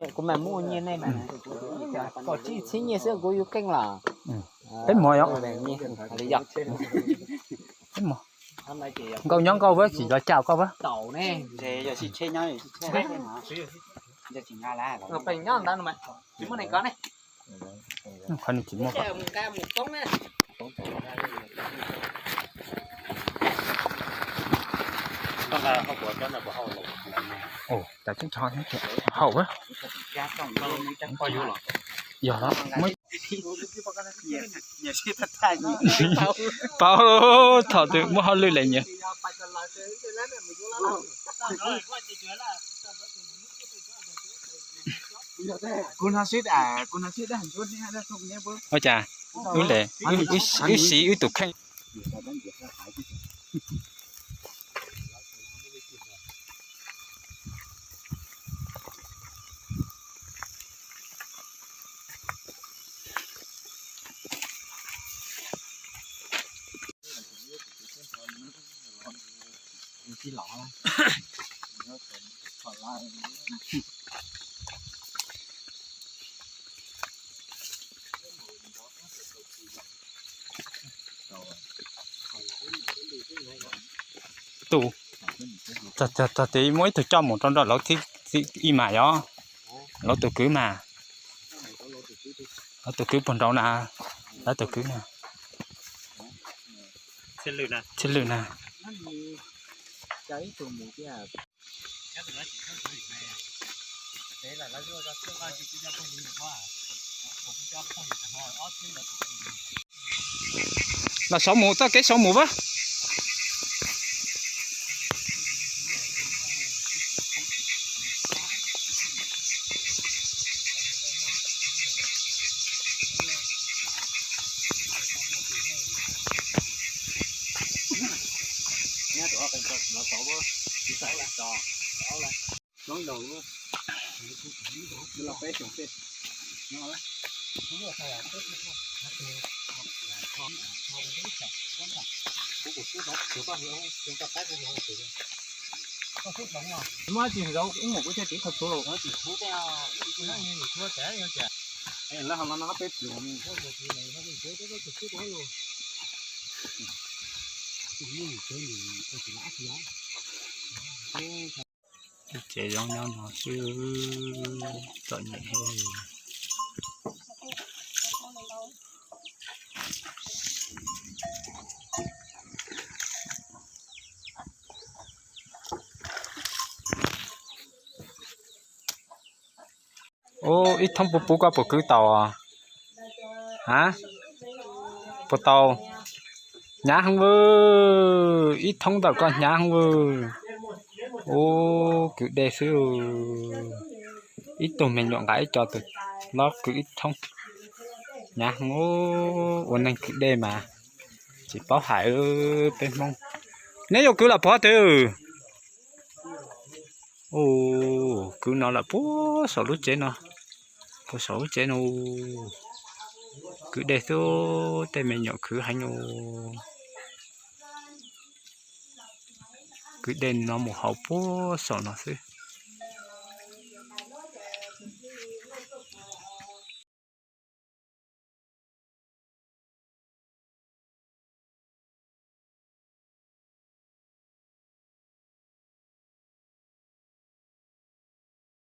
Kuv mam muaj nyiaj nej mas, kaum tsib txhiab nyiaj xwb kuv yuav keej los. Peb mov yom. Peb mov. Nkauj nyob nkauj vab, tsis los cam koj vab. Qhov no tsis muaj. Ua cas tseem haum, yog los. Paub thaum twg muaj hauj lwm lawm nyias. Ua cas wb le, wb siv wb tus kheej. Tus, txog tes muaj ib tug coj mus rau nram lawv thib ib mas yog lawv tus kwv mas, lawv tus kwv puag nraud na, lawv tus kwv na, txhiaj lwm na. Los saud mus, txoj kev saud mus vab. Muab tsis zaub ib mus kuv thiaj tiv qhov tshuav los. Lawv ho no no peb pliag. Tsev zoo nyob no xwb, txom nyem heev. Ub, ib thoob puv puv koj puas kwv tau? Ha? Puas tau? Hnyav heev vwj, ib thoob ntawm koj hnyav heev vwj. Ub, kwv dej xwb. Ib tug me nyuam nqa ib co tus hlob kwv ib thoob. Hnyav heev, ua neeg kwv dej mas tsis paub hais peb Hmoob. Neb yuav kwv los puag twg? Ub, kwv no lawm puag saum lub tsev no, puag saum lub tsev no. Kwv dej xwb, tej me nyuam kwv heev no. Kwv dej no mus hauv puag saum no xwb.